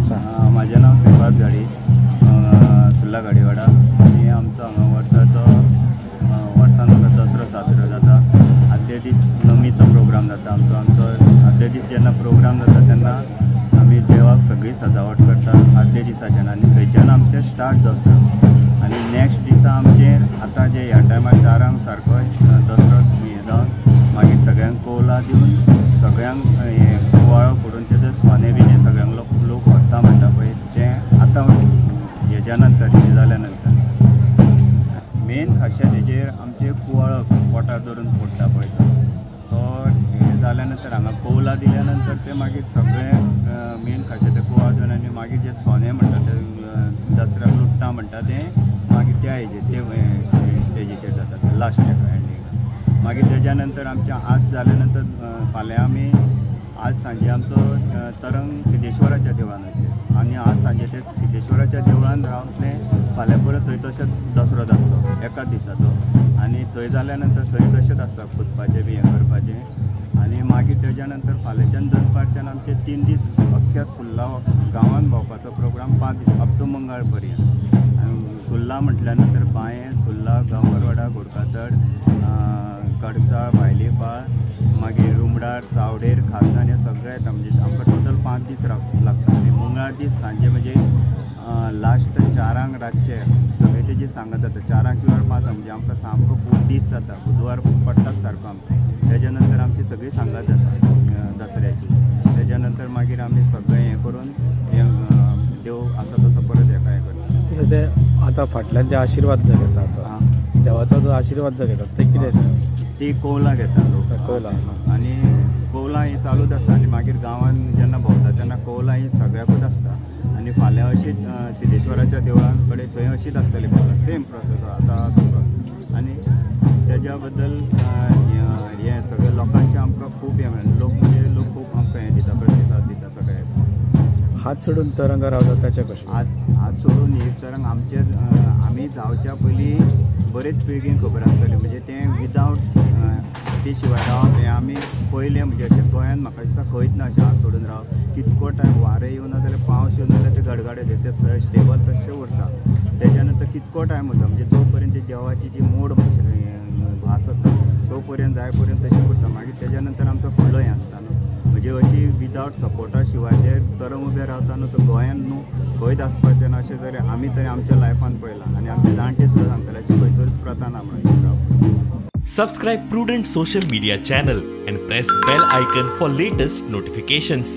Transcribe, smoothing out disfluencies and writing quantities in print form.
म्हाजें नांव श्रीपाद घाडी, सुर्ला घाडीवाडा. आनी आमचो हांगा वर्साचो वर्सान आमचो दसरो साजरो जाता. आदले दीस नमीचो प्रोग्राम जाता आमचो. आमचो आदले दीस जेन्ना प्रोग्राम जाता तेन्ना आमी देवाक सगळी सजावट करता आदले दिसाच्यान, आनी थंयच्यान आमचें स्टार्ट दसरो. आनी नेक्स्ट दिसा आमचेर आतां जे ह्या टायमार 4 सारको दसरो हें जावन मागीर सगळ्यांक कोवला दिवन सगळ्यांक हें कुवाळो फोडून तेजें सोने बी हें सगळ्यांक लोक व्हरता म्हणटा पळय तें आतां हेज्या नंतर हें जाल्या नंतर मेन खासियत हेजेर आमचें कुवाळो पोटार धरून फोडटा पळय तो हें जाल्या नंतर हांगा कोवला दिल्या नंतर तें मागीर सगळें मेन खासियत तें कुवाळो दिवन आनी मागीर जें सोने म्हणटा तें दसऱ्याक लुट्टा म्हणटा तें मागीर त्या हेजेर ते स्टेजीचेर जाता लास्ट हेका एंडींग. मागीर तेज्या नंतर आमचें आज जाल्या नंतर फाल्यां आमी आज सांजे आमचो तरंग सिद्धेश्वराच्या देवळान वयतले आनी आज सांजे ते सिद्धेश्वराच्या देवळान रावतले. फाल्यां परत थंय तशेंच दसरो जातलो एकाच दिसाचो. आनी थंय जाल्या नंतर थंय तशेंच आसता पुजपाचें बी हें करपाचें. आनी मागीर तेज्या नंतर फाल्यांच्यान दनपारच्यान आमचे 3 दीस अख्ख्या सुर्ला गांवांत भोंवपाचो प्रोग्राम 5 दीस अप टू मंगळार पर्यंत. सुर्ला म्हटल्या नंतर बायें, सुर्ला, गांवकरवाडा, घोडकातड, कडचाळ, भायलीपाळ, मागीर रुमडार, चावडेर, खाजन हे सगळे येता. म्हणजे आमकां टोटल 5 दीस लागता. आनी मंगळार दीस सांजे म्हणजे लास्ट 4 रातचे सगळे तेजी सांगत जाता 4 किंवा 5, म्हणजे आमकां सामको खूब दीस जाता. बुधवार पडटात सारको आमकां. तेज्या नंतर आमची सगळी सांगत जाता दसऱ्याची. तेज्या नंतर मागीर आमी सगळें हें करून हें देव आसा तसो परत हेका हें करता. ते आतां फाटल्यान जे आशिर्वाद जे घेतात देवाचो जो आशिर्वाद जो घेतात ते कितें आसा? ती कोवलां घेता लोक, कोवलां. आनी कोवलां ही चालूच आसता. आनी मागीर गांवांत जेन्ना भोंवता तेन्ना कोवलां ही सगळ्याकूच आसता. आनी फाल्यां अशीच सिद्धेश्वराच्या देवळां कडेन थंय अशीच आसतली कोवलां, सेम प्रोसेस आतां तसो. आनी तेज्या बद्दल हें सगळें लोकांचें आमकां खूब हें मेळ्ळें. लोक म्हणजे लोक खूब आमकां हें दिता, प्रतिसाद दिता सगळ्याक. हात सोडून तरंग रावता ताचें कशें? हात सोडून ही तरंग आमचेर आमी जावच्या पयलीं बरेच पिळगेंक खबर आसतलें. म्हणजे तें विदावट ती शिवाय रावप हें आमी पयलें म्हणजे अशें गोंयांत म्हाका दिसता खंयच ना अशें हात सोडून रावप. कितको टायम वारें येवना जाल्यार पावस येवना जाल्यार ते गडगडे ते स्टेबल तशें उरता. तेज्या नंतर कितको टायम उरता म्हणजे तो पर्यंत ती देवाची जी मोड भास आसता तो पर्यंत जाय पर्यंत तशें उरता. मागीर तेज्या नंतर आमचो फुडलो हें आसता न्हू, म्हणजे अशी विदावट सपोर्टा शिवाय जे तरंग उबें रावता न्हू तो गोंयांत न्हू खंयच आसपाचें ना अशें तरी आमी तरी आमच्या लायफान पळयलां. आनी आमचे जाणटे सुद्दां सांगताले अशें खंयसरूच प्रथा ना म्हणून रावप. Subscribe Prudent Social Media channel and press bell icon for latest notifications.